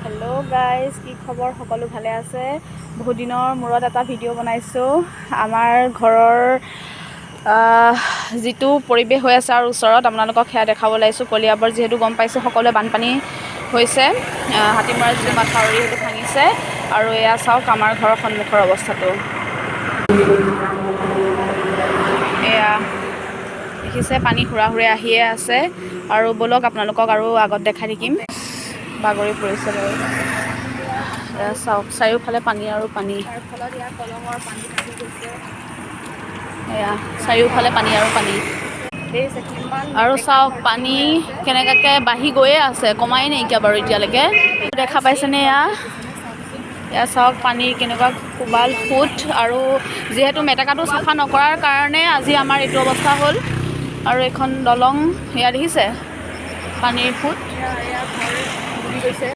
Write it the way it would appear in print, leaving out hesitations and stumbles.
Hello' guys, কি খবৰ? সকলো ভালে আছে? বহুত দিনৰ মূৰত এটা ভিডিঅ' বনাইছোঁ। আমাৰ ঘৰৰ যিটো পৰিৱেশ হৈ আছে আৰু ওচৰত আপোনালোকক সেয়া দেখাব ওলাইছোঁ। কলিয়াবৰ যিহেতু গম পাইছোঁ সকলোৱে, বানপানী হৈছে। হাতীমৰাৰ যিটো মাথাউৰি, সেইটো ভাঙিছে। আৰু এয়া চাওক আমাৰ ঘৰৰ সন্মুখৰ অৱস্থাটো। এয়া দেখিছে, পানী হুৰা হুৰে আহিয়ে আছে। আৰু ব'লক, আপোনালোকক আৰু আগত দেখাই থাকিম। বাগৰি পৰিছে বাৰু। এয়া চাওক, চাৰিওফালে পানী আৰু পানী। তাৰ ফলত ইয়াৰ কলঙৰ পানী বাঢ়ি গৈছে। এয়া চাৰিওফালে পানী আৰু পানী। দেখিছে কিমান আৰু চাওক, পানী কেনেকুৱাকৈ বাঢ়ি গৈয়ে আছে, কমাই নাইকিয়া বাৰু এতিয়ালৈকে। দেখা পাইছেনে? এয়া, এয়া চাওক, পানীৰ কেনেকুৱা কোবাল সোঁত। আৰু যিহেতু মেটেকাটো চাফা নকৰাৰ কাৰণে আজি আমাৰ এইটো অৱস্থা হ'ল। আৰু এইখন দলং, এয়া দেখিছে পানীৰ সোঁত। এয়া, এয়া ঘৰ ডুবি গৈছে।